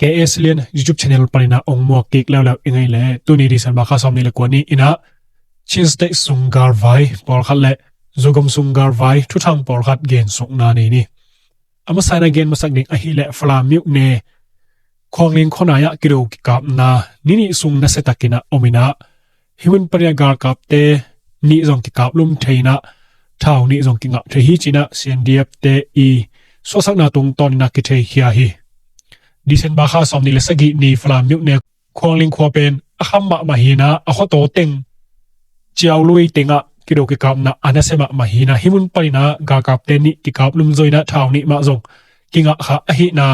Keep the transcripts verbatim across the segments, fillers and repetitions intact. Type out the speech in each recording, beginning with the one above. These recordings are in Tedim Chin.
K S Lian YouTube channel panin ah ong muak kik leuleu i ngei leh, tuni December kha sawm nih le kua ni in ah Chin State sung galvai pawlkhat le Zogam sung galvai thuthang pawlkhat gen sukna nei ni. A masa in ah gen masak ding ahih leh Falam myone Khuangling khuanai ah kido kikapna ni nih sung nasia takin ah om in ah, hih mun panin ah galkapte nih zong kikaplum thei in ah, thau nih zong kingah thei hi ci in ah C N D F te i suahsakna tungtawn in ah kitheikhia hi. December kha sawm nih le sagih ni Falam myone Khuangling khua pen a kham mahmah hi in ah, a khuataw teng, ciaului tengah kido kikapna a nasia mahmah hi in ah, hih mun panin ah galkapte nih kikaplum zo in ah, thau nih mah zong kingah kha ahihna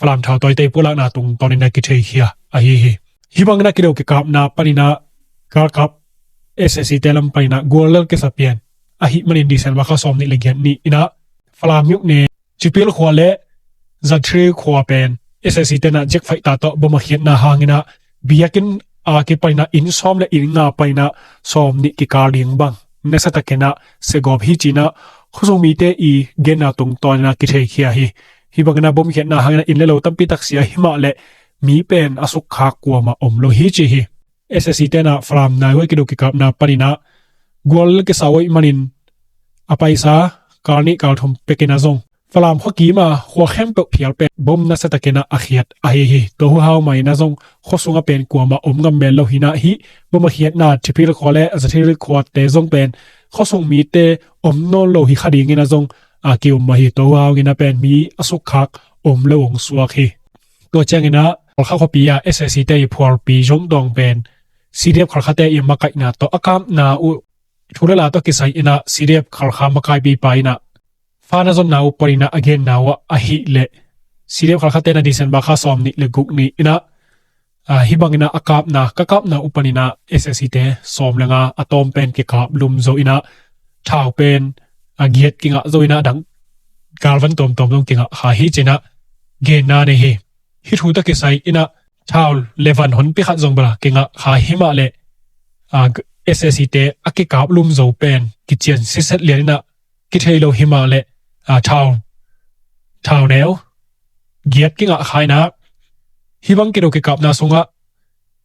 Falam thautawite pulakna tungtawn in ah kitheikhia ahi hi. Hih bangin ah kido kikapna panin ah galkap S A C te lam panin ah guallel kisa pian ahih manin December kha sawm nih le giat ni in ah Falam myone Chipil khua le Zathiri khua pen S A C te in ah jet fighter tawh bom a khiatna hangin ah biakinn a kipan in ah inn sawm le inn nga panin ah sawm nih kikal ding bang nasia takin ah siagawp hi ci in ah khuasung mite i genna tungtawn in ah kitheikhia hi. Hih bangin ah bom khiatna hangin ah inn le lo tampi tak sia hi mah leh mi pen a sukkhak kuamah om lo hi ci hi. S A C te in ah Falam nai huai kido kikapna panin ah guallel kisa uh ahih manin a paisa kal nih kal thum pek in ah zong Falam khua kim a khua khempeuh phial pen bom nasia takin ah a khiat ahi hi. Tua huhau mah in ah zong khuasung ah pen kuamah om ngam mel lo hi in ah, hih bom a khiatna Chipil khua le Zathiri khuate zong pen khuasung mite om nawn lo hi kha dingin ah zong a ki-um mah hi. Tua huhau in ah pen mi a sukkhak om lo hong suak hi. Tua ciangin ah Khalkha khuapi ah S A C te i phualpi Zongtawng pen C D F Khalkhate i makaihna tawh a kapna uh thu le la tawh kisai in ah C D F Khalkha makaipipa in ah fa na zonna uh panin ah a genna uh ah ahih leh C D F Khalkhate in ah December kha sawm nih le guk ni in ah, ah, hih bangin ah a kapna, ka kapna uh panin ah S A C te sawm le nga a tawm pen kikaplum zo in ah thau pen a giat kingah zo in ah dang galvan tuamtuam zong kingah kha hi ci in ah genna nei hi. Hih thu tawh kisai in ah thau le van honpi khat zong bel kingah kha hi mah leh, ah, S A C te a kikaplum zo pen kician sitset lian in ah kithei lo hi mah leh, ah, thau, thau neu giat kingah kha in ah hih bang kido kikapna sungah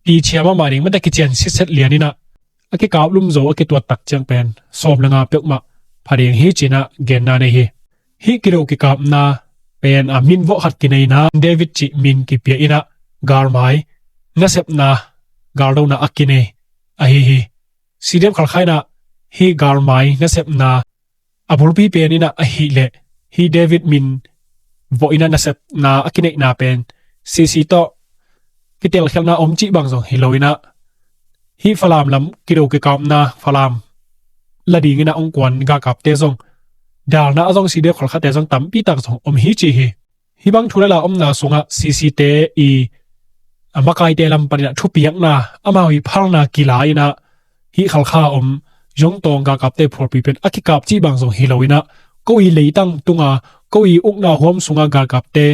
kichia mahmah ding mate kician sitset lian in ah a kikaplum zo a kituat tak ciang pen sawm le nga peuhmah pha ding hi ci in ah genna nei hi. Hih kido kikapna pen a min vawh khat kinei in ah David cih min kipia in ah galmai nasepna galdona a kinei ahi hi. C D F Khalkha in ah hih galmai nasepna a bulpi pen in ah ahih leh hih David min vawh in ah nasepna a kineihna pen C C tawh kitelkhialhna om cih bang zong hi lo in ah hih Falam lam kido kikapna Falam la dingin ah ong kuan galkapte zong dalna ah zong C D F Khalkhate zong tampi tak zong om hi ci hi. Hih bang thu le la omna sungah C C te i a makaite lam panin ah thupiakna amau i phalna kila in ah hih Khalkha om Zongtawng galkapte phualpi pen a kikap cih bang zong hi lo in ah ko i leitang tunga ko i ukna huam sunga galkapte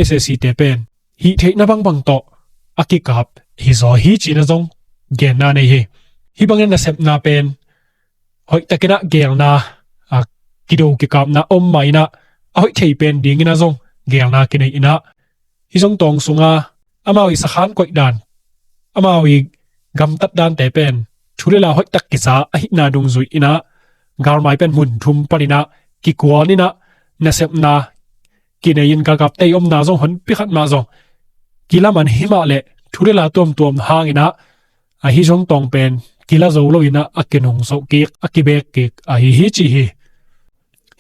S A C te pen hih theihna bangbang tawh a kikap hi zaw hi ci in ah zong genna nei hi. Hih bangin nasepna pen hoih takin ah gelna, a, kido kikapna om mah in ah a hoih thei pen dingin ah zong gelna kinei in ah hih Zongtawng sunga amau i sakhan koih dan, amau i gamtat dante pen thu le la hoih tak kisa ahihna dungzui in ah galmai pen mun thum panin ah kikuan in ah nasepna kinei in galkapte i omna zong honpi khat mah zong kilaman hi mah leh thu le la tuamtuam hangin ah a hih Zongtawng pen kila zo lo in ah a kinungzoh kik, a kibek kik ahi hi ci hi.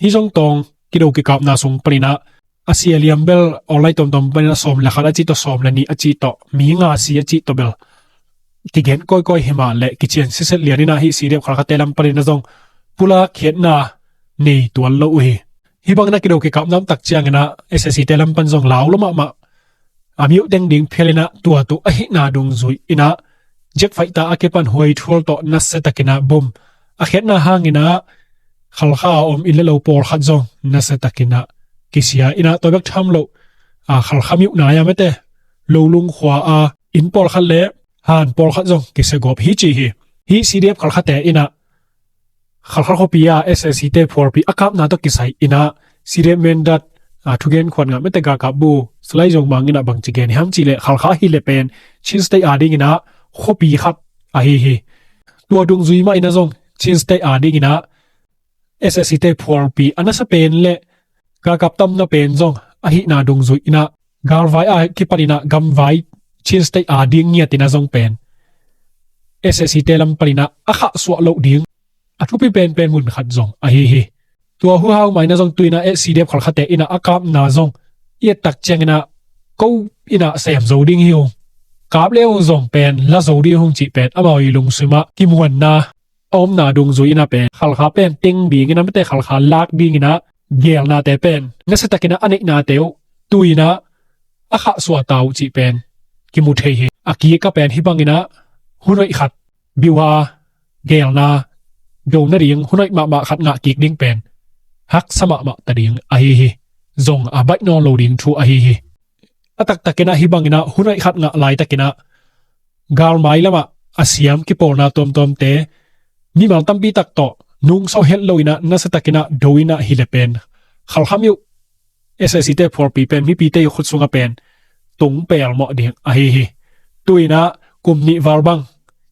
Hih Zongtawng kido kikapna sung panin ah a sia liam bel online tuamtuam panin ah sawm le khat a cih tawh, sawm le nih a cih tawh, mi nga si a cih tawh bel kigen kawikawi hi mah leh kician sitset lian in ah hih C D F Khalkhate lam panin ah zong pulak khiatna nei tuan lo uh hi. Hih bangin ah kido kikapna om tak ciangin ah S A C te lam pan zong lau lo mahmah a miuh teng ding phial in ah tua tu ahihna dungzui in ah jet fighter a kipan huai thual tawh nasia takin ah bom a khiatna hangin ah Khalkha a om inn le lo pawlkhat zong nasia takin ah kisia in ah tua bek tham lo, a, Khalkha miuh nai a mate Lolung khua a inn pawlkhat le han pawlkhat zong kisia gawp hi ci hi. Hih C D F Khalkhate in ah Khalkha khuapi ah S A C te phualpi a kapna tawh kisai in ah C D F Mindat, a, thugen khuan ngah mate galkap bu Salai Zong Mang in ah bangci gen hiam cih leh Khalkha hi le pen Chin State a ding in ah khuapi khat ahi hi. Tua dungzui mah in ah zong Chin State a ding in ah SAC te phualpi a nasa pen le galkap tamna pen zong ahihna dungzui in ah galvai a kipan in ah gamvai Chin State a ding ngiat in ah zong pen SAC te lam pan in ah a khahsuah loh ding a thupi penpen mun khat zong ahi hi. Tua huhau mah in ah zong tu in ah CDF Khalkha te in ah a kapna zong i et tak ciang in ah ko in ah sem zo ding hi ung, kap le ung zong pen la zo ding hi ung cih pen amau i lungsim ah kimuanna a omna dungzui in ah pen Khalkha pen teng ding in ah mite Khalkha lak ding in ah gelnate pen nasiatakin ah a neihnate uh tu in ah a khahsuah ta uh cih pen kimu thei hi. A kik ah pen hih bang in ah hun hoih khat biuha gelna do nading hun hoih mahmah khat ngah kik ding pen haksa mahmah ta ding ahi hi. Zong a baih nawn lo ding thu ahi hi. A taktak in ah hih bang in ah hun hoih khat ngah laitak in ah galmai lamah a siam kipawlna tuamtuamte mimal tampi tak tawh nungso het lo in ah nasiatakin ah do in ah hi le pen Khalkha myo SAC te phualpi pen mipite i khut sungah pen tung pelmawh ding ahi hi. Tu in ah kum nih val bang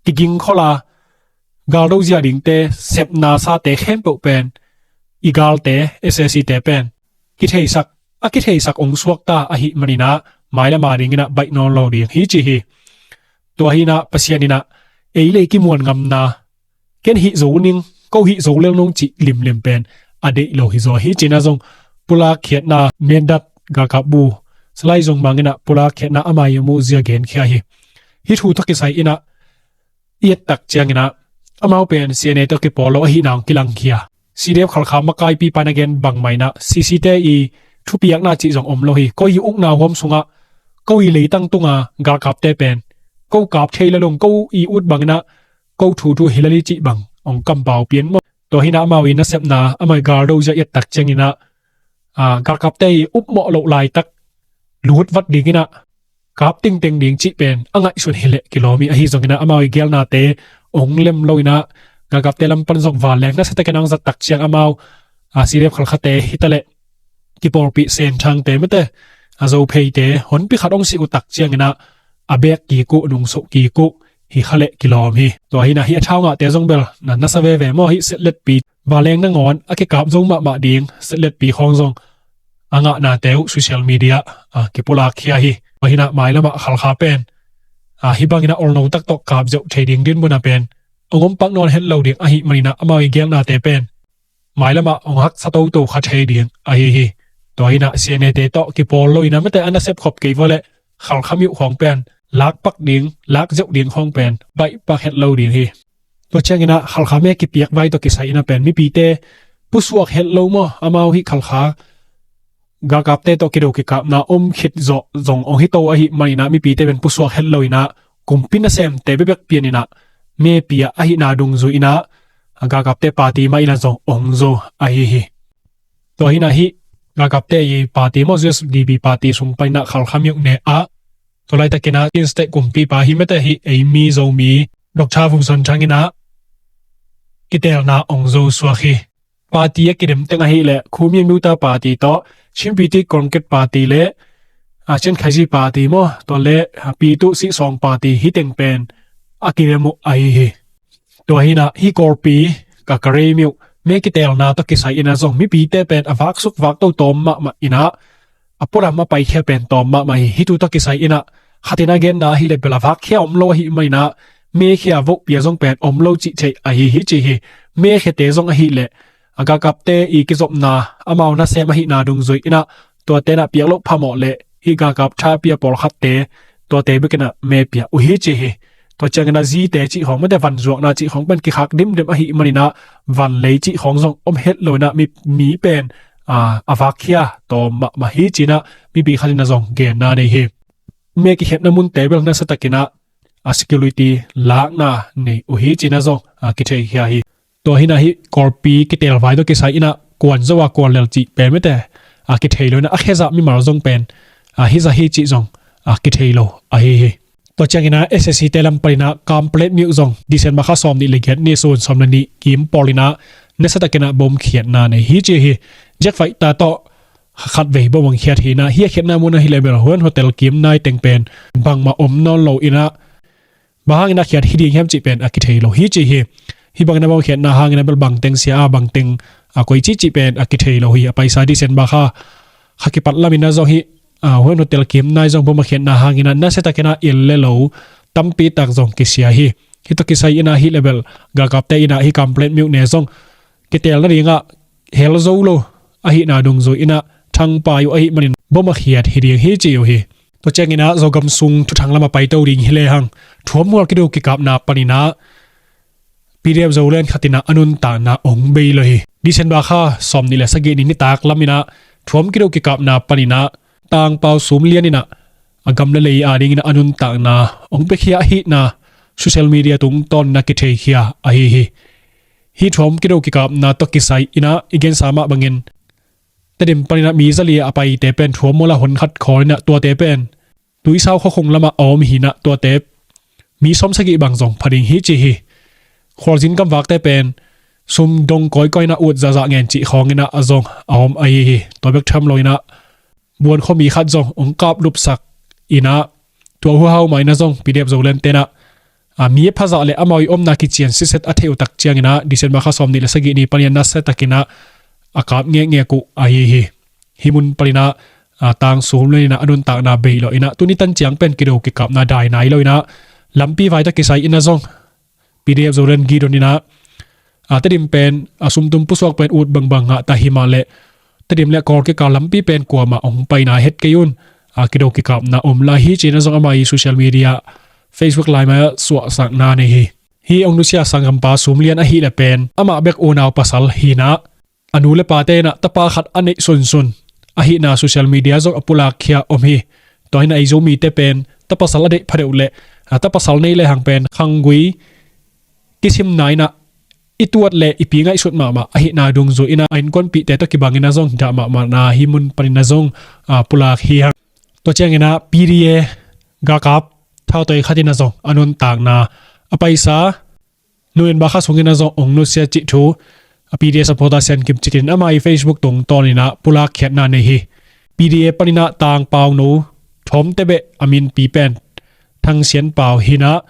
kiging khol a galdo zia dingte sepna sate khempeuh pen i galte SAC te pen kitheisak a kitheisak ong suakta ahih man in ah mailam a ding in ah baih nawn lo ding hi ci hi. Tua hi in ah Pasian in ah ei le ei kimuan ngamna ken hih zo ning ko hih zo lel nung cih limlim pen a deih lo hi zaw hi ci in ah zong pulak khiatna Mindat galkap bu Salai Zong Mang in ah pulak khiatna amau i mu zia genkhia hi. Hih thu tawh kisai in ah i et tak ciang in ah amau pen CNA tawh kipawl lo ahihna hong kilangkhia. CDF Khalkha makaipipa na gen bangmah in ah CC te i thupiakna cih zong om lo hi. Koi i ukna huam sungah ko i leitang tunga galkapte pen ko kap thei lel ung, ko i ut bang in ah ko thu thu hi lel hi cih bang hong kampau pian maw. Tua hi in ah amau i nasepna amau i galdo zia i et tak ciang in ah galkapte i upmawh loh laitak lut vat ding in ah kap tingteng ding cih pen a ngaihsun hi leh kilawm hi. Ahi zong in ah amau i gelnate ong lem lo in ah galkapte lam pan zong vanleng nasiatakin ah hong zat tak ciang amau CDF Khalkha te hi ta leh kipawlpih Senthang te mite a Zophei te honpi khat hong sih uh tak ciang in ah a bek kik uh nungso kik uh hi kha leh kilawm hi. Tua hi in ah hih a thau ngahte zong bel na nasa veve maw, hih setletpi vanleng nangawn a kikap zo mahmah ding setletpi khawng zong a ngahnate uh social media ah kipulak khia hi. Tua hi in ah mailam ah Khalkha pen hih bang in ah olno tak tawh kap zeuh thei ding dinmun ah pen hong om pak nawn het lo ding ahih man in ah amau i gelnate pen mailam ah hong haksa toto kha thei ding ahi hi. Tua hi in ah CNA te tawh kipawl lo in ah mite a nasep khop kei vua leh Khalkha myo khawng pen lak pak ding lak zeuh ding khawng pen baih pak het lo ding hi. Tua ciang in ah Khalkha me kipiak vai tawh kisai in ah pen mipite pusuak het lo maw, amau hih Khalkha galkapte tawh kido kikapna om khit zawh zong ong hi to ahih man in ah mipite pen pusuak het lo in ah kumpi nasemte bekbek pian in ah me pia ahihna dungzui in ah galkapte party mah in ah zong ong zo ahi hi. Tua hi in ah hih galkapte i party maw, USDP party sung pan in ah Khalkha myo ne ah tua laitakin ah Chin State kumpipa hi mite hih ei mi Zomi Doctor Vo Cin Thang in ah kitelna ong zo suak hi. Party a kidem teng ahih leh Khumien Myota Party tawh Chin Pyithu Congress Party le Chin Khaji Party maw, tua le Pyithu Sihsawng Party hih teng pen a kidem uh ahi hi. Tua hi in ah hih Kawlpi Kakarei myo me kitelna tawh kisai in ah zong mipite pen a vaksuk vakto tawm mahmah in ah a pualam a paikhia pen tawm mahmah hi. Hih thu tawh kisai in ah khat in a genna ahih leh bel a vakkhia om lo ahih man in ah mekhia vohpia zong pen om lo cih theih ahi hi ci hi. Mekhiate zong ahih leh a galkapte i kizopna amau nasem ahihna dungzui in ah tuate in ah piak loh phamawh leh hih galkap tha pia pawlkhatte tuate bek in ah me pia uh hi ci hi. Tua ciang in ah zite cih khawng mite van zuakna cih khawng pen kikhak dimdem ahih man in ah van lei cih khawng zong om het lo in ah mi, mi pen a vakkhia tawm mahmah hi ci in ah mipi khat in ah zong genna nei hi. Me kikhiatna munte bel nasiatakin ah a security lakna nei uh hi ci in ah zong a kitheikhia hi. Tua hi in ah hih Kawlpi kitelvai tawh kisai in ah kuan zo a kuan lel cih pen mite a kithei lo in ah a khezah mimal zong pen a hizah hi cih zong a kithei lo ahi hi. Tua ciang in ah SAC te lam pan in ah Kanpetlet myo zong December kha sawm nih le giat ni sun sawm le nih kim pawl in ah nasiatakin ah bom khiatna nei hi ci hi. Jet fighter tawh khatvei bom hong khiat hi inah, hih a khiatna mun ahih leh bel Hua Hin hotel kim nai teng pen bangmah om nawn lo inah, bang hang inah khiat hi ding hiam cih pen a kithei lo hi ci hi. Hih bang inah bom a khiatna hang inah bel bangteng sia a, bangteng a koici cih pen a kithei lo hi. A paisa December kha, kha kipat lam inah zong hih, a, Hua Hin hotel kim nai zong bom a khiatna hang inah nasia tak inah inn le lo tampi tak zong kisia hi. Hih tawh kisai inah hih leh bel galkapte inah hih Kanpetlet myone zong kitel nadingah hel zo lo ahihna dungzui inah thangpai uh ahih manin bom a khiat hi ding hi ci uh hi. Tua ciang inah Zogam sung thuthang lam a paito ding hi lehang, thuam mual kido kikapna pan inah P D F Zoland khat inah a nuntakna hong bei lo hi. December kha sawmnih le sagih ni nitak lam inah thuam kido kikapna pan inah Tangpau Sum Lian inah a gam le lei a ding inah a nuntakna hong piakhia ahihna social media tungtawn inah kitheikhia ahi hi. Hih thuam kido kikapna tawh kisai inah i gensa mah bangin Tedim pan inah mi zali a paite pen thuam mual a hon khat khawl inah tuate pen Tuisau khuakhung lamah a om hi inah tuate mi sawmsagih bang zong pha ding hi ci hi. Khualzin gamvakte pen sum dong kawikawi inah ut zahzah ngen cih khawng inah a zong a om ahi hi. Tua bek tham lo inah Buan khuami khat zong hong kaplupsak inah tua huhau mah inah zong P D F Zoland te inah, a, mi a phazah le amau i omna kician sitset a theih uh tak ciang inah December kha sawmnih le sagih ni pan inah nasia tak inah a kap ngekngek uh ahi hi. Hih mun pan inah, a, Tang Sum Lian inah a nuntakna bei lo inah tuni tan ciang pen kido kikapna dai nai lo inah lampi vai tawh kisai inah zong P D F Zoland gidon inah, a, Tedim pen a sumtum pusuak pen ut bangbang ngah ta hi mah leh Tedim le Kawl kikal lampi pen kuamah hong pai nai het kei un, a, kido kikapna om lai hi ci inah zong ama i social media Facebook lai mah suahsakna nei hi. Hih hong nusia sanggampa Sum Lian ahih leh pen amah bek unau pasal hi inah a nu le pate inah tapa khat a neih sunsun ahihna social media zong a pulakkhia om hi. Tua hi inah ei Zomite pen tapasal a deih phadeuh le, a, tapasal nei lehang pen khanggui kisimna inah i tuat le i pi ngaihsut mahmah ahihna dungzui inah a innkuanpihte tawh kibang inah zong dah mahmahna hih mun pan inah zong, a, pulak hi hang. Tua ciang inah P D A galkap thautoi khat inah zong a nuntakna a paisa November kha sung inah zong hong nusia cih thu a P D A supporter Sian Kim Cin in ama i Facebook tungtawn inah pulakkhiatna nei hi. P D A pan inah Tangpau no thawmte beh a minpi pen Thang Sian Pau hi inah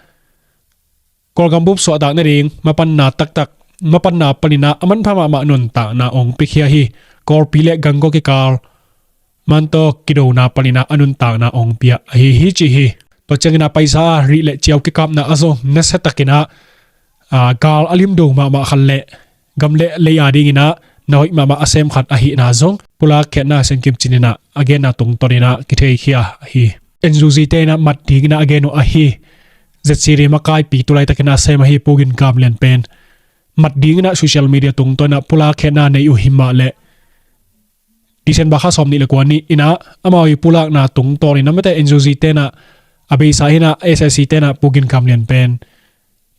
Kawlgam bup suahtak nading mapanna taktak, mapanna pan inah a manpha mahmah nuntakna hong piakhia hi. Kawlpi le ganggo kikal man tawh kidona pan inah a nuntakna hong pia ahi hi ci hi. Tua ciang inah paisa a rih le ciau kikapna a zong nasia tak inah, a, gal a limdo mahmah khat le gam le lei a ding inah na hoih mahmah a sem khat ahihna zong pulakkhiatna Sian Kim Cin inah a genna tungtawn inah kitheikhia hi. N U G te inah mat ding inah a gen uh ahi. Z C D makaipi tulaitak inah a sem ahi Pu Gin Kam Lian pen mat ding inah social media tungtawn inah pulakkhiatna nei uh hi mah leh December kha sawmnih le kua ni inah amau i pulakna tungtawn inah mate N U G te inah a beisa hi inah S S C te inah Pu Gin Kam Lian pen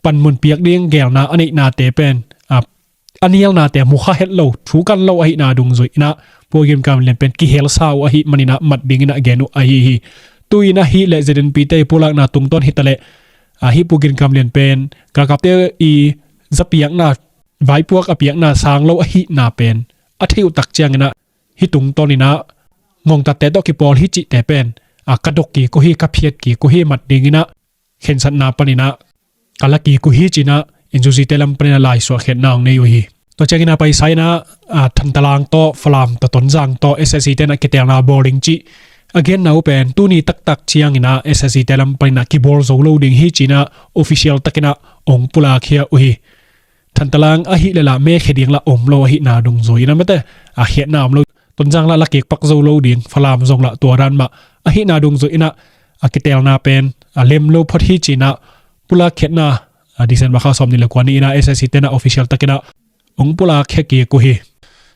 panmun piak ding gelna a neihnate pen, a, a nialnate mukha het lo, thu kan lo ahihna dungzui inah Pu Gin Kam Lian pen kihelsa uh ahih man inah mat ding inah gen uh ahi hi. Tu inah hih leh Z N P te i pulakna tungtawn hi ta leh, a, hih Pu Gin Kam Lian pen galkapte i zapiakna, vaipuak a piakna sang lo ahihna pen a theih uh tak ciang inah hih tungtawn inah ngongtatte tawh kipawl hi cihte pen, a, ka dok kik uh hi, ka phiat kik uh hi, mat ding inah khensatna pan inah ka la kik uh hi ci inah N U G te lam pan inah laisuah khiatna hong nei uh hi. Tua ciang inah paisa inah, a, Thantalang tawh, Falam tawh, Tonzang tawh S S C te inah kitelna bawl ding cih a genna uh pen tuni taktak ciang inah S S C te lam pan inah kibawl zo lo ding hi ci inah official tak inah hong pulakkhia uh hi. Thantalang ahih leh lah mekhia ding lah om lo ahihna dungzui inah mate a khiatna om lo. Tonzang lah la kik pak zo lo ding, Falam zong lah tua dan mah ahihna dungzui inah a kitelna pen a lem lo phot hi ci inah pulakkhiatna, a, December kha sawmnih le kua ni inah S S C te inah official tak inah hong pulakkhia kik uh hi.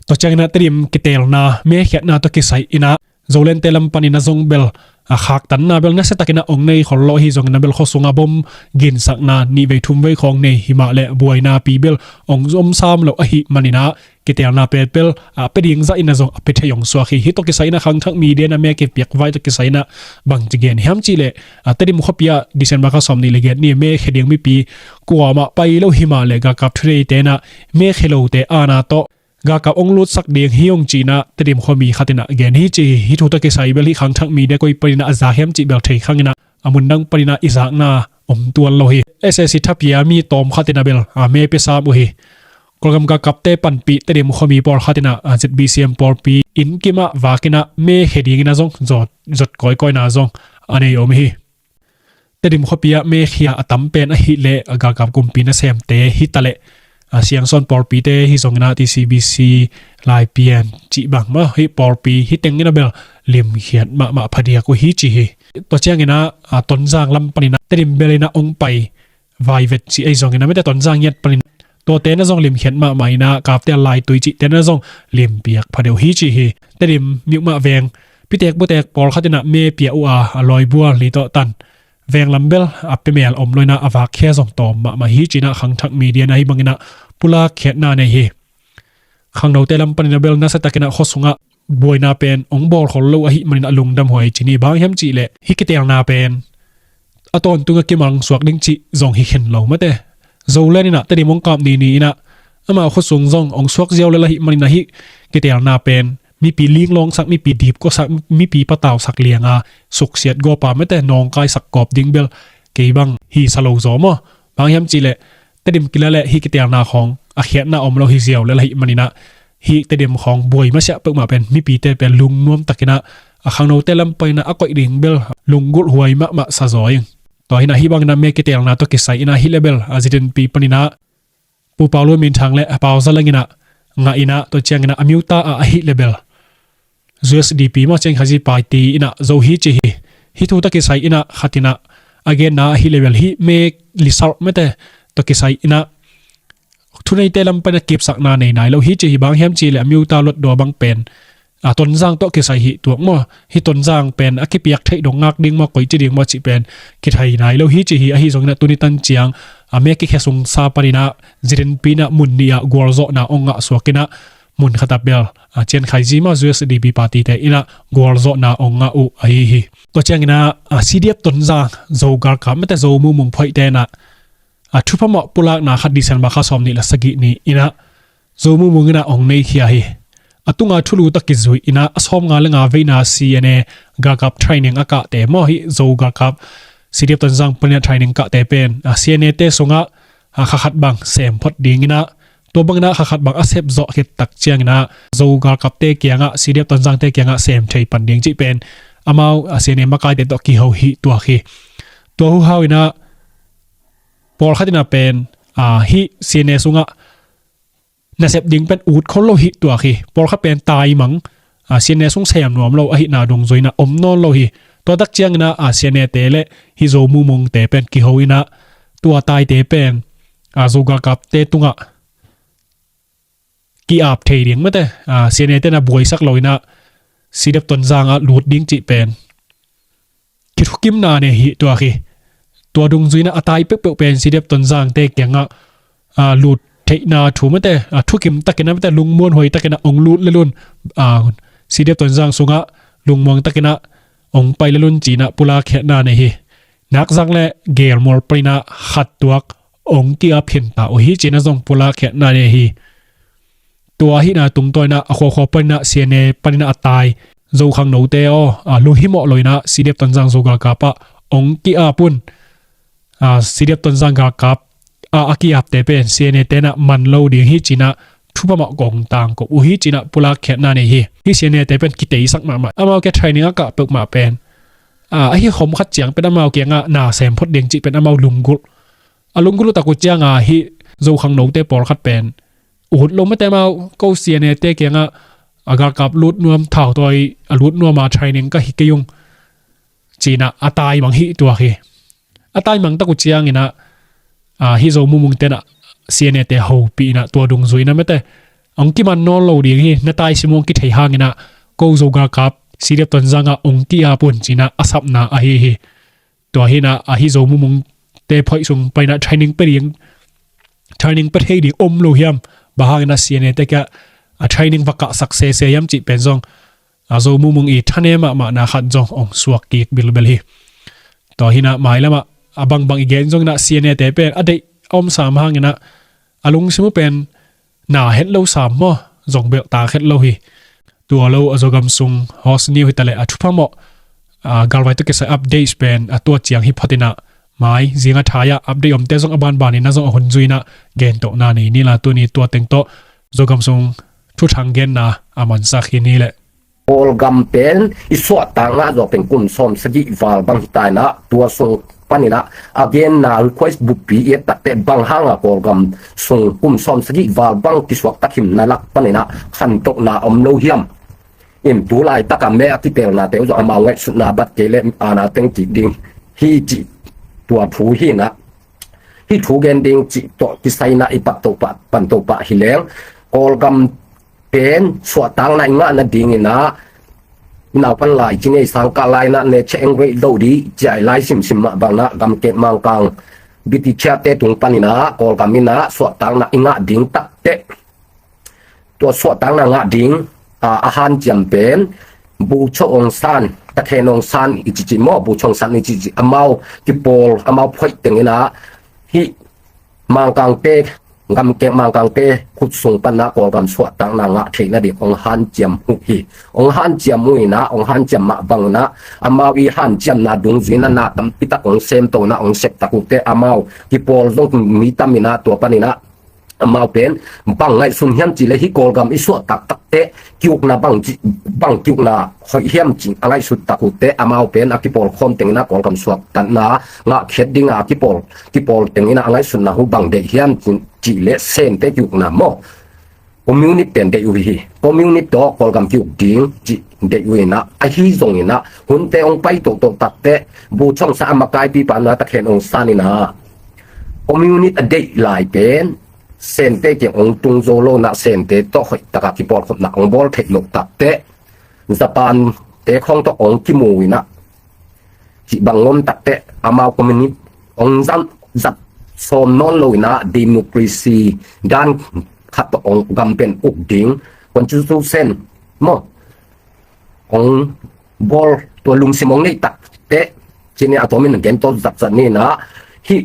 Tua ciang inah Tedim kitelna mekhiatna tawh kisai inah Zolandte lam pan inah zong bel, a, khaktanna bel nasia tak inah hong nei khol lo ahi zong inah bel khuasung a bom ginsakna nihvei thumvei khawng nei hi mah leh buaina pi bel hong om sam lo ahih man inah kitelna pet bel, a, pia ding zah inah zong a pia thei hong suak hi. Hih tawh kisai inah khangthak media inah mek i piak vai tawh kisai inah bangci gen hiam cih leh, a, Tedim khuapi ah December kha sawmnih le giat ni mekhia ding mipi kuamah pai lo hi mah leh galkap thuneite inah mekhia lote ana tawh galkap ong lutsak ding hi ung ci-in ah Tedim khuami khat in ah gen hi ci hi. Hih thu tawh kisai bel hih khangthak media koi panin ah a zak hiam cih bel thei khang in ah a mun dang panin ah i zakna om tuan lo hi. S A C thapi a mi tawm khat in ah bel a me pia sam uh hi. Kawlgam galkapte panpih Tedim khuami pawlkhat in ah Z B C M pawlpi inn kim ah vak in ah me khia dingin ah zong zot, zot kawikawina zong a nei om hi. Tedim khuapi ah me khia a tam pen ahih leh a galkap kumpi nasemte hi ta leh a Siangsawn pawlpite hi zongin ah T C B C, Laipian cih bang mah hih pawlpi hi tengin ah bel limkhiat mahmah phadiak uh hi ci hi. Tua ciangin ah Tonzang lam panin ah Tedim bel in ah ong pai vaivet ci ei zongin ah mite Tonzang ngiat panin tuate na zong limkhiat mahmah in ah Kaptea Laitui cihte na zong limpiak phadeuh hi ci hi. Tedim miukmah veng pitek butek pawlkhat in ah me pia uh a, a lawibual li tawh tan veng lam bel a pia mel om lo in ah a vakkhia zong tawm mahmah hi ci-in ah khangthak media in ah hih bangin ah pulak khiatna nei hi. Khangnote lam panin ah bel nasa takin ah khua sungah buaina pen ong bawl khol lo ahih manin ah lungdam huai ci ni. Bang hiam cih leh hih kiteelna pen a tawntung ah kimang suak ding cih zong hi khin lo mate. Zoland in ah Tedim ong kap ni ni in ah amau khua sung zong ong suak ziau lel ahih manin ah hih kiteelna pen mipi linglawngsak, mipi dipkuasak, mipi patausak liang a suksiat gawp a mate nawngkaisak gawp ding bel kei bang hi sa lo zaw maw. Bang hiam cih leh Tedim kila leh hih kiteelna khawng a khiatna om lo hi ziau lel ahih manin ah hih Tedim khawng buai masiah peuhmah pen mipite pen lungnuam takin ah a khangnote lam panin ah a koih ding bel lunggulh huai mahmah sa zaw ing. Tua hi in ah hih bangin ah me kiteelna tawh kisai in ah hih leh bel a Z N P panin ah Pu Pau Lun Min Thang leh a Pau Za Leng in ah ngah in ah tua ciangin ah a miuta ah ahih leh bel U S D P maw, Cian Khazi Party in ah zo hi ci hi. Hih thu tawh kisai in ah khat in ah a genna ahih leh bel hih me result mate tawh kisai in ah thuneite lam panin ah kipsakna nei nai lo hi ci hi. Bang hiam cih leh a miuta luat dua bang pen a Tonzang tawh kisai hi tuak maw. Hih Tonzang pen a kipiak theih dong ngak ding maw, koici ding maw cih pen kithei nai lo hi ci hi. Ahi zongin ah tuni tan ciang a me kikhia sungsa panin ah Z N P in ah mun nih ah gualzawhna ong ngah suak in ah mun khat ah bel a Cian Khazi maw, U S D P party te in ah gualzawhna ong ngah uh ahi hi. Tua ciangin ah C D F Tonzang Zo galkap mate Zo Mu Mung phoihte in ah a thupha mawh pulakna khat December kha sawm nih leh sagih ni in ah Zo Mu Mung in ah ong nei khia hi. A tunga thulu tawh kizui in ah a sawmnga leh nga veina C N A galkap training a kahte maw, hih Zo galkap C D F Tonzang panin ah training kahte pen a C N A te sungah a kha khat bang sem phot dingin ah tua bangin ah kha khat bang a sep zawh khit tak ciangin ah Zo galkapte kiangah, C D F Tonzangte kiangah sem thei pan ding cih pen amau a C N A makaite tawh kiho hi tuak hi. Tua huhau in ah pawlkhat in ah pen a hih C N A sungah nasep ding pen ut khol lo hi tuak hi. Pawlkhat pen taimang a C N A sung sem nuam lo ahihna dungzui in ah om nawn lo hi. Tua tak ciangin ah a C N A te leh hih Zo Mu Mungte pen kiho in ah tua taite pen a Zo galkapte tungah ki-ap thei ding mate a C N A te in ah buaisak lo in ah C D F Tonzang ah lut ding cih pen kithukimna nei hi tuak hi. Tua dungzui in ah a tai peuhpeuh pen C D F Tonzangte kiangah a lut theihna thu mate a thukim takin ah mate lungmuanhuai takin ah ong lut lel un, a C D F Tonzang sungah lungmuang takin ah ong pai lel un ci-in ah pulak khiatna nei hi. Nakzang leh Gelmual panin ah khat tuak ong ki-ap khin ta uh hi ci-in ah zong pulak khiatna nei hi. Tua ahihna tungtawn in ah a khuakhua panin ah C N A panin ah a tai Zo khangnote aw, a lunghimawh lo in ah C D F Tonzang Zo galkap ah ong ki-ap un. A C D F Tonzang galkap a a ki-apte pen C N A te in ah man lo ding hi ci-in ah thupha mawh kong tangkop uh hi ci-in ah pulak khiatna nei hi. Hih C N A te pen kiteisak mahmah, amau kia training a kah peuhmah pen a ahi khom khat ciang pen amau kiangah na sem phot ding cih pen amau lunggulh. A lunggulh uh tak uh ciang a hih Zo khangnote pawlkhat pen ut lo mate, amau ko C N A te kiangah a galkap lut nuam, thautawi a lut nuam a training ka hi kei ung ci-in ah a taimang hi tuak hi. A taimang tak uh ciangin ah a hih Zo Mu Mungte in ah C N A te hopih in ah tua dungzui in ah mate ong kiman nawn lo ding hi, na tai sim ung kithei hangin ah ko Zo galkap C D F Tonzang ah ong ki-ap un ci-in ah a sapna ahi hi. Tua hi in ah a hih Zo Mu Mungte phoih sung panin ah training pe ding, training pe thei ding om lo hiam? Bang hangin ah C N A te kiangah a training va kahsak sese hiam cih pen zong a Zo Mu Mung i thane mahmahna khat zong ong suak kik bilbel hi. Tua hi in ah mailam ah a bangbang i gen zongin ah C N A te pen a deih a om sam hangin ah a lungsim uh pen na het lo sam maw, zong belh ta khet lo hi. Tua lo a Zogam sung host ni uh hi ta leh a thupha mawh, a, galvai tawh kisai updates pen a tua ciang hi phot inah mai zing a thai ah update omte zong a banban inah zong a hun zui inah gen tawh na nei ni la, tuni tua teng tawh Zogam sung thuthang genna a mansak hi ni leh. Kawlgam pen i suahtakna zawh pen kum sawm sagih val bang hi ta inah tua sung paninah a genna request buppi i et takteh bang hanga Kawlgam sung kum sawm sagih val bang kisuak takhim na lak paninah khantohna om lo hiam? In tu laitaka me a kitelnate uh zong amau ngaihsutna bat kei leh aana teng kik ding hi cih tua thu hinah hih thu gen ding cih tawh kisai inah i pat to pah pan to pah hi leng Kawlgam pen suahtakna i ngah nadinginah i naupan lai ci ngei sangkah lai inah ne cheh eng rei do dih ciah i lai simsim mah banginah gamkek mangkang bitichiate tung paninah Kawlgam inah suahtakna i ngah ding takteh tua suahtakna ngah ding a, a hanciam pen Bucho Aung San, Takhen Aung San i cici maw, Bucho Aung San i cici amau kipawl amau phoih tenginah hih mangkangte, gamkek mangkangte khut sung panah Kawlgam suahtakna ngah theih nading hong hanciam uh hi. Hong hanciam uh inah hong hanciam mah banginah amau i hanciamna dungzui inah na tampitak hong semto inah hong septak uh teh amau kipawl zong mi tam inah tua paninah amau pen bang ngaihsun hiam cihleh hih Kawlgam i suahtak takteh kiukna bang ci, bang kiukna hoih hiam cih a ngaihsut tak uh teh amau pen a kipawl khawm tenginah Kawlgam suahtakna ngah khiat dinga a kipawl kipawl tenginah a ngaihsutna uh bang deih hiam cihleh Sente kiukna maw, communist pen deih uh hi. Communist tawh Kawlgam kiuk ding cih deih uh inah ahi zonginah hunte hong pai tohtoh takteh Bucho Aung San a makaipipa na Takhen Aung San inah communist a deih lai pen Sente kiang hong tung zo lo inah Sente tawh hoihtaka kipawlkhopna hong bawl theih loh takteh Japan te khawng tawh hong kimu inah cih bang ngom takteh amau communist hong zat zat sawm nawn lo inah democracy dan khat tawh hong gam pen uk ding constitution maw hong bawl tua lungsim hong neih takteh cini a tuamin gen tawh zatzat ni inah hih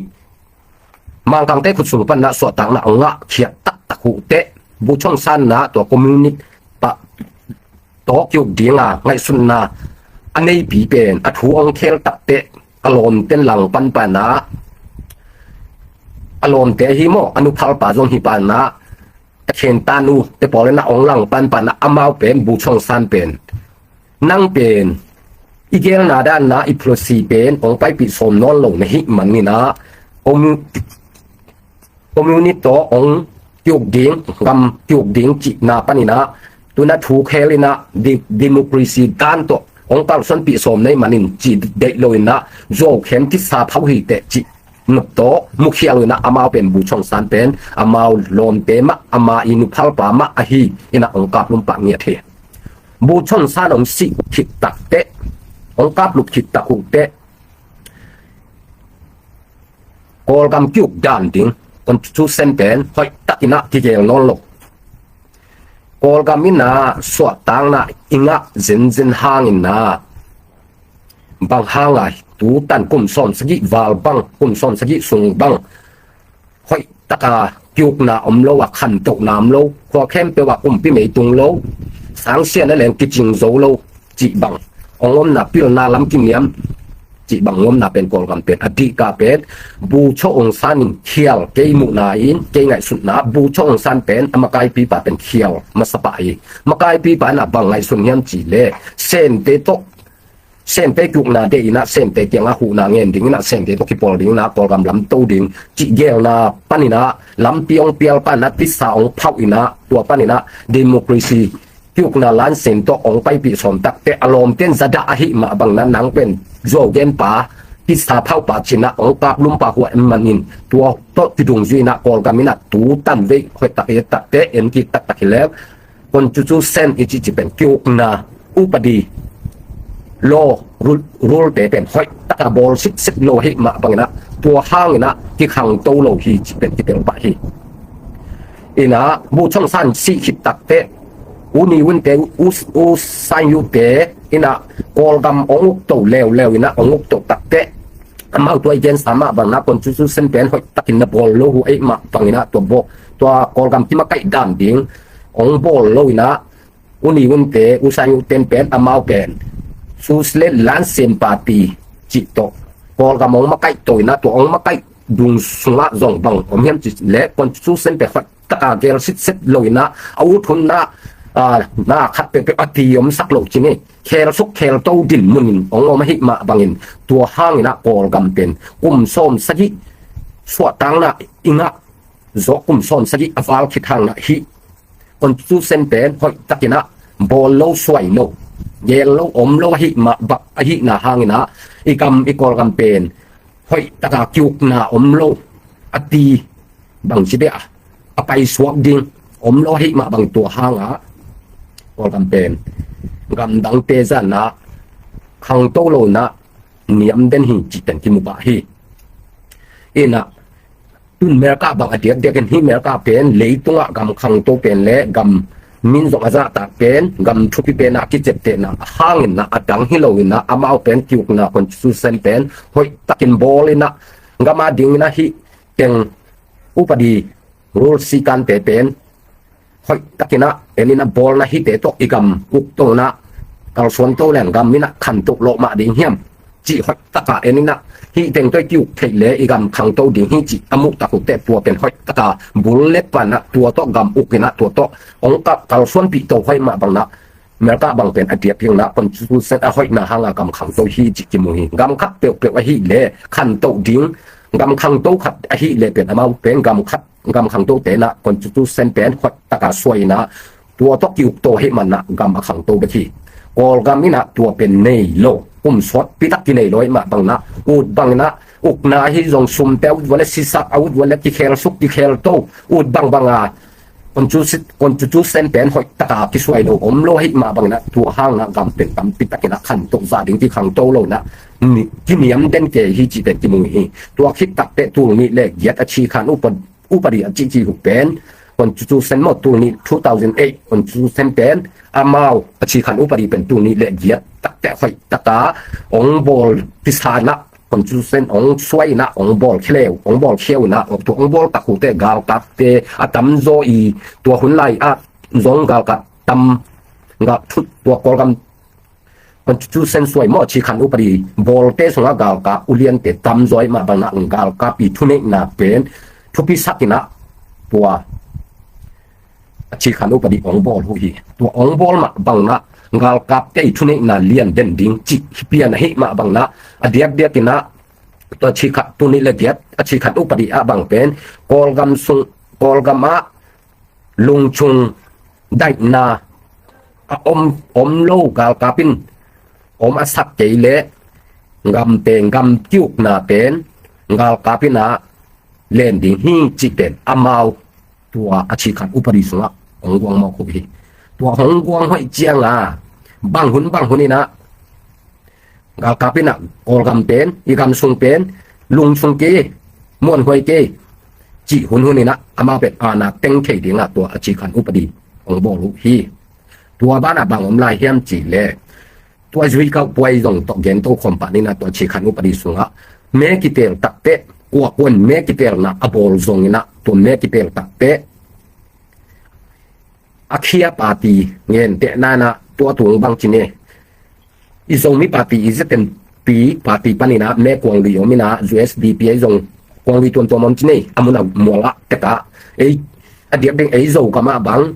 mangkangte khut sung panah suahtakna a ngah khiat taktak uh teh Bucho Aung San inah tua communist pah tawh kiuk dinga ngaihsutna a neipi pen a thu hong khel takteh a lawmten lang panpanah a lawmte ahi maw a nuphalpa zong hi panah a khentan uh te pawl inah hong lang panpanah amau pen Bucho Aung San pen nang pen i gelna danna i policy pen hong paipih sawm nawn lo na hih maninah commu- communist tawh hong kiuk ding gam kiuk ding cihna paninah tuna thu khel inah de- democracy dan tawh hong kalsuanpih sawm na hih manin cih deih lo inah zuau khem kisa phauh hi teh cih nop tawh mukhial inah amau pen Bucho Aung San pen amau lawmte mah ama i nuphalpa mah ahi inah hong kaplum pah ngiat hi. Bucho Aung San hong sih khit takteh hong kaplup khit tak uh teh Kawlgam kiuk dan ding constitution pen hoihtak inah kigel nawn lo. Kawlgam inah suahtakna i ngah zenzen hang inah bang hanga tutan kum sawm sagih val bang kum sawm sagih sung bang hoihtaka kiukna om lo a khantohna om lo khua khempeuh ah kumpi mei tung lo sangsiahna leng kicing zo lo cih bang hong omna pilna lam kiniam cih bang hong omna pen Kawlgam pen a dihkah pen Bucho Aung San in khial kei muhna in kei ngaihsutna Bucho Aung San pen a makaipipa pen khial masapah hi. Makaipipa in a bang ngaihsun hiam cihleh Sente tawh Sente kiukna deih inah Sente kiangah huhna ngen ding inah Sente tawh kipawl ding inah Kawlgam lamto ding cih gelna paninah lampi hong pial panah tisa hong phauh inah tua paninah democracy kiukna lansen tawh hong paipih sawm takteh a lawmten zadah ahih mah bangna nang pen zuau genpa tisa phauhpa cinah hong kaplumpa huah en manin tua tawh kidungzui inah Kawlgam inah tutan veih hoihtak i et takteh en kik taktak hi leng constitution i cihcih pen kiukna upadi law rule te pen hoihtaka bawl siksit lo ahih mah banginah tua hanginah kikhangto lo hi cih pen kipelh pah hi. Inah Buchong San sih khit takteh U Ne Win te U San Yu te inah Kawlgam hong ukto leuleu inah hong ukto takteh amau tua i gensa mah banginah constitution pen hoihtakin na bawl lo uh ahih mah banginah tua bawl tua Kawlgam kimakaih dan ding ong bawl lo inah, u ni unte, u san u ten pen, amau pen Socialist Landsem Party cih tawh Kawlgam ong makaih to inah, tua ong makaih dung sungah zong bang om hiam cih leh, constitution pen hoih taka gel sitset lo inah, a ut hun na, a, na khat peuhpeuh a ti omsak lo ci ni. Khelsuk khelto dinmun in ong om ahih mah bangin, tua hang inah Kawlgam pen kum sawm sagih suahtakna i ngah zawh, kum sawm sagih a val khit hang inah hih constitution pen hoih tak inah bawl lo, suai lo, gel lo, om lo ahih mah bang, ahihna hang inah i gam, i Kawlgam pen hoih taka kiukna om lo, a ti bang ci beh a, a paisuak ding om lo ahih mah bang, tua hang ah Kawlgam pen gamdangte zahna khangto lo inah niam den hi cih pen kimu pah hi. Inah tun Melkah bang a diakdiak in, hih Melkah pen leitungah gam khangto pen le gam min zong a zahtak pen, gam thupi pen a kiciaptehna hang inah a dang hi lo inah, amau pen kiukna constitution pen hoih takin bawl inah, gam a ding inah hih teng upadi rule sikante pen hoih tak inah en inah bawlna hite tawh i gam uk to inah, kalsuan to leng gam inah khangto lawh mah ding hiam cih hoih taka en inah, hih teng tawh i kiuk theih le i gam khangto ding hi cih a muh tak uh teh, tua pen hoih taka bul le pan ah tua tawh gam uk inah, tua tawh ong ka, kalsuanpih to hoih mah bang inah, Melkah bang pen a diakdiak inah constitution a hoihna hang a gam khangto hi cih kimu hi. Gam khat peuhpeuh ahih leh khangto ding, gam khangto khat ahih leh pen amau pen gam khat, gam khangtote inah constitution pen hoih taka suai inah, tua tawh ki-uk to ahih man inah gam a khangto bek hi. Kawlgam inah tua pen nei lo, kum sawtpi tak kinei lo ahih mah bang inah, ut bang inah, ukna hi zong sumte a ut vua le sisak, a ut vua le kikhelsuk kikhelto, ut bangbang a constitution, constitution pen hoih taka kisuai lo om lo ahih mah bang inah, tua hang inah gam pen tampi tak inah khangto zah ding, kikhangto lo inah ni, kiniam den kei hi cih pen kimu hi. Tua khit tak teh tul nih le giat a Cikhan upa, upadi a cihcih uh pen constitution maw, tul nih, two thousand eight constitution pen, amau a Cikhan upadi pen tul nih le giat tak teh hoih taka ong bawl pisa inah, constitution ong suai inah, ong bawl khia uh, ong bawl khia uh inah, tua ong bawl tak uh teh galkapte a tamzaw i, tua hun lai ah zong galkap tam, gal, tua Kawlgam constitution suai maw, Cikhan upadi bawlte sungah galkap uliante tamzaw ahih mah bang inah galkap i thuneihna pen thupisak inah, tua a Cikhan upadi ong bawl uh hi. Tua ong bawl mah bang inah galkapte i thuneihna lian den ding cih hi pian ahih mah bang inah, a diakdiak inah tua Cikhan, tul nih le giat a Cikhan upadi ah bang pen Kawlgam sung, Kawlgam ah lungchung daihna a om, om lo, galkap in om a sak kei leh gam pen, gam kiukna pen galkap inah len ding hi cih pen amau tua a Cikhan upadi sungah hong guang mawk uh hi. Tua hong guang hoih ciang a, bang hun bang hun inah galkap inah Kawlgam pen, i gam sung pen lungchung kei, muanhuai kei cih hun hun inah amau pen aana teng thei ding ah tua a Cikhan upadi hong bawl uh hi. Tua ban ah bang om lai hiam cih leh, tua zuikau puai zong tawh gento khawm pah ni inah, tua Cikhan upadi sungah me kiteel tak teh, kua kua in me kiteelna a bawl zong inah, tua me kiteel tak teh a khia party ngentehna inah, tua tung bang ci ni, i Zomi party, i Z M P party pan inah me kuang lui om inah, U S D P ei zong kuang lui tuamtuam om ci ni, a mun a mual ah tek ah, ei, a diakdiak ei Zogam ah bang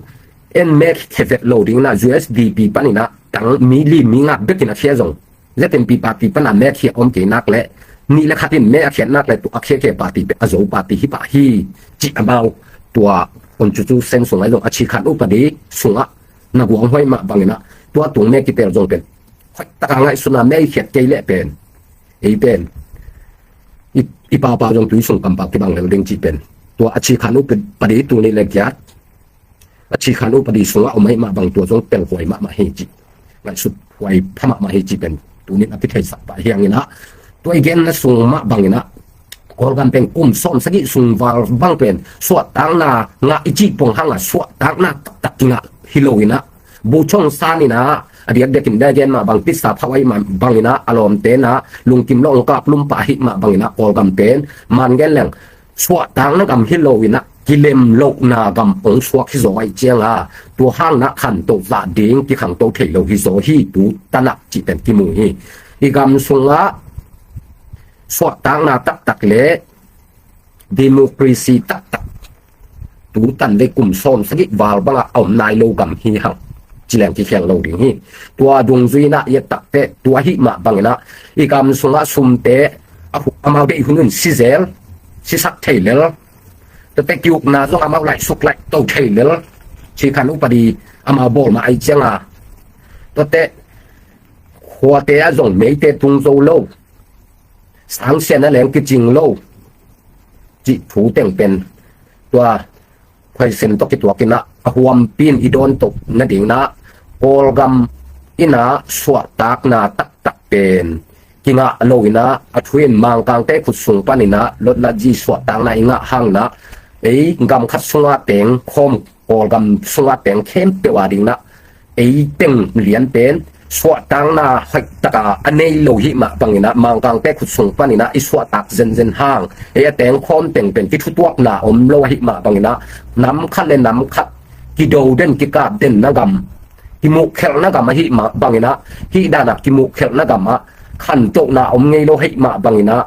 en me khia vet lo ding inah, U S D P pan inah tang mi li mi nga bek in a khia zong, Z M P party pan a me khia om kei nak leh, nih le khat in me a khiat nak leh, tua a khia khia party pen a Zo party hi pah hi cih amau tua constitution sungah zong, a Cikhan upadi sungah na guang hoih mah bang inah, tua tung me kiteel zong pen hoih taka ngaihsun a, me i khiat kei leh pen, ei pen i, i papa zong tui sung kampau kibang lel ding cih pen, tua a Cikhan upadi tul nih le giat a Cikhan upadi sungah om ahih mah bang, tua zong pelhuai mahmah hi cih, ngaihsut huai pha mahmah hi cih pen tuni in a kitheisak pah hi hang inah, tua i genna sung mah bang inah Kawlgam pen kum sawm sagih sung val bang pen suahtakna ngah i cih pong hang a, suahtakna taktak kingah hi lo inah, bu chong san inah, a diakdiak in bia gen mah bang, pisa phau ahih mah bang inah, a lawmte inah lungkim lo ong kaplum pah ahih mah bang inah, Kawlgam pen man gen leng suahtakna gam hi lo inah, kilem lohna gam hong suak hi zaw ahih cianga, tua hangin ah khantoh zah ding kikhangto thei lo hi zaw hi, tu tanin ah cihten kimu hi. I gam sungah suahtakna taktak le democracy taktak, tu tan le kum sawm sagih val bangah a om nai lo gam hi hang, ci leng kikhial lo ding hi. Tua dungzui in ah i et takteh, tua ahih mah bangin ah i gam sungah sumte a hu-, amau deih hun un si zel, sisak thei lel, tuate kiukna zong amau laihsuk laihto thei lel, Cikhan upadi amau bawl mah ahih cianga, tuate khuate ah zong meite tung zo lo, sangsiahna leng kicing lo, cih thu teng pen tua khuaisen tawh kituakin ah a huampi in i dawntoh nadingin ah Kawlgam in ah suahtakna taktak pen kingah lo in ah, a thu in Mangkangte khut sung panin ah Lotlatji suahtakna i ngah hangin ah, ei gam khat sungah teng khawm, Kawlgam sungah teng khempeuh a dingin ah ei teng lian pen suahtakna hoih taka a nei lo hih mah bangin ah, Mangkangte khut sung panin ah i suahtak zenzen hang, ei a teng khawm teng pen kithutuakna om lo ahih mah bangin ah, nam khat le nam khat kido den, kikap den na gam, kimuhkhelhna gam ahih mah bangin ah, hih dan a kimuhkhelhna gam ah khantohna om ngei lo ahih mah bangin ah,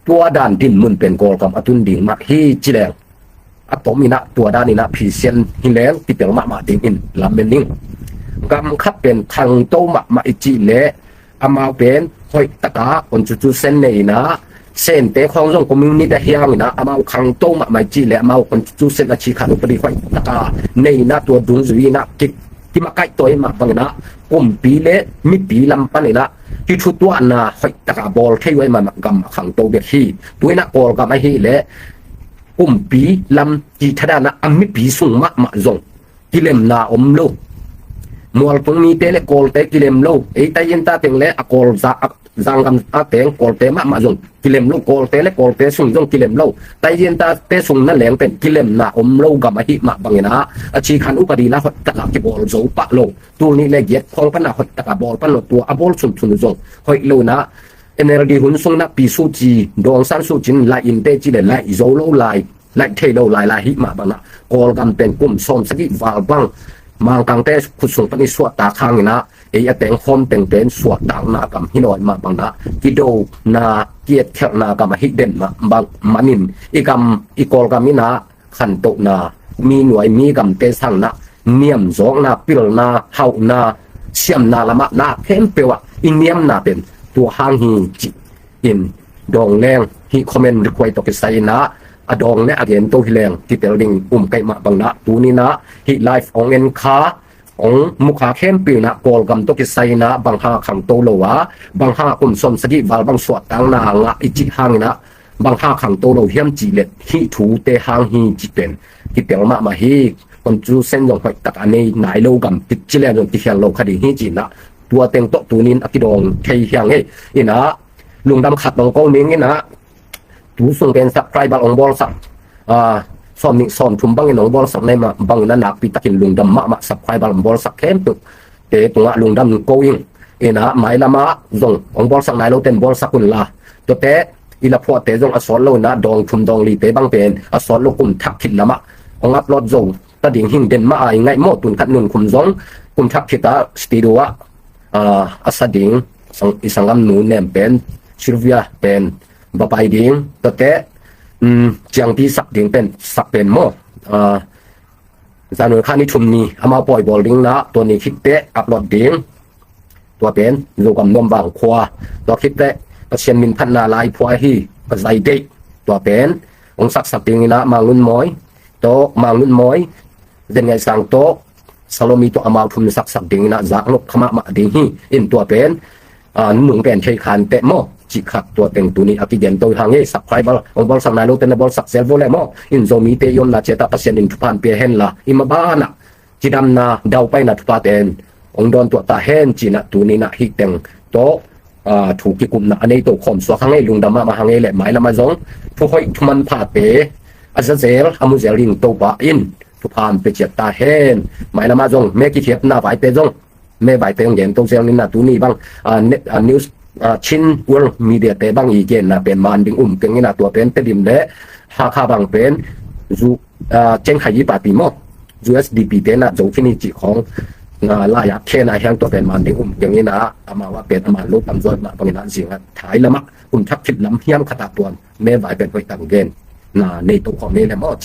tua dan dinmun pen Kawlgam a tun ding mah hi, ci leng a tomin ah tua danin ah phisian hi leng kitel mahmah dingin lamen ning. Gam khat pen khangto mahmah i cih leh, amau pen hoih taka constitution nei in ah, Sente khawng zong community a hiang in ah, amau khangto mahmah i cih leh amau constitution a Cikhan upadi hoih taka nei in ah, tua dungzui in ah ki, kimakaih tawh ahih mah bangin ah, kumpi le mipi lam panin ah kithutuahna hoih taka bawl thei uh ahih mah gam a khangto bek hi. Tu in ah Kawlgam ahih leh kumpi lam cih thadah in ah, a mipi sung mahmah zong kilemna om lo. Mualtung mite le Kawlte kilem lo. Ei Taiyin ta teng le a Kawl za, a zanggam a teng Kawlte mahmah zong kilem lo. Kawlte le Kawlte sung zong kilem lo. Taiyin tate sung na leng pen kilemna om lo gam ahih mah bangin ah, a Cikhan upadi la hoih taka kibawl zo pah lo. Tul nih le giat khawng pan a hoih taka bawl pan lo, tua a bawl sunsun zong hoih lo in ah, N L D hun sung in ah Pi Suu Kyi, Daw Aung San Suu Kyi in laih in teh ci leh laih zo lo lai, laih thei lo lai lai ahih mah bangin ah, Kawlgam pen kum sawm sagih val bang Mangkangte khut sung pan i suahtak hangin ah, ei a teng khawm teng pen suahtakna gam hi lo ahih mah bangin ah, kidona, kietkhelhna gam ahih den mah bang manin, i gam, i Kawlgam in ah khantohna, mi nuai mi gamte sangin ah niamzawkna, pilna, hauhna, siamna lamah na khempeuh ah i niamna pen tua hang hi, ci in dawng leng, hih comment request tawh kisai in ah a dawng le a gento hi leng kitel ding um ka hih mah bangin ah, tuni in ah hih live hong en kha, hong mu kha khempeuh in ah Kawlgam tawh kisai in ah bang hang a khangto lo a, bang hang a kum sawm sagih val bang suahtakna ngah i cih hangin ah bang hang a khangto lo hiam cih leh, hih thute hang hi, cih pen kitel mahmah hi. Constitution zong hoih taka nei nai lo gam, ci leng zong kikhial lo kha ding hi, ci in ah tua teng tawh tuni in a kidawng thei hi hang e. In ah lungdam khat hong ko ning in ah, tu sung pen subscriber hong bawlsak, ah, sawm nih sawm thum bangin hong bawlsak na hih mah bangin ah nakpi takin lungdam mahmah. Subscriber hong bawlsak khempeuh te tungah lungdam ko ing. In ah mailam ah zong hong bawlsak nai lote in bawlsak un la, tuate i la phuahte zong a sawt lo in ah dawng thum dawng lite bang pen a sawt lo, kum thak khit lamah hong upload zo ta ding hing, den mah a i ngaih maw. Tun khat nunkhum zong kum thak khit ah studio ah, ah, a sa ding, sang, i sanggamnu nem pen, Sylvia pen va pai ding, tuate, um, ciangpi sak ding pen sak pen maw. Ah, January kha ni thum ni amau pawi bawl ding in ah, tua ni khit teh upload ding. Tua pen Zogam Nuamvang khua. Tua khit teh Pasian min phatna lai phua hi, ka zai deih. Tua pen hong saksak ding in ah, Mang Lun Mawi tawh, Mang Lun Mawi, Zen Ngaih Sang tawh, Salomi tawh amau thum saksak ding in ah, zaknop kha mahmah ding hi. In tua pen, ah, nung pen thei khan teh maw, cih khat tua teng tuni a kigen to hi hang e. Subscriber hong bawlsak nai lote in ah bawlsak zel vo le maw. In Zomite i omna ciat ah Pasian in thupha hong pia hen la, i maban ah cidamna, daupaina thuphate in hong dawn tuah ta hen, ci in ah tuni in ah hih teng tawh, ah, thu kikupna a nei to khawm suak hang e. Lungdam mahmah hang e. Le mailam ah zong thu hoih thu manphate a za zel, a mu zel ding Topa in thupha hong pia ciat ta hen. Mailam ah zong me kikhiatna vaite zong, me vaite hong gen to zel ni in ah, tuni bang, ah, ne-, ah, news, ah, Chin World Media te bang i genna pen man ding um keng in ah, tua pen Tedim le Hakha bang pen zu Cheng khai i papi maw, U S D P te na zo khin hi cih khawng lai-ah khen a hiang tua pen man ding um keng in a, amau a pen a man lo tam zuat mah bangin a zing a Thai lamah kum thak khit lam hiam khat ah tuan me vai pen hoih tang gen na nei to khawm nei le maw, ci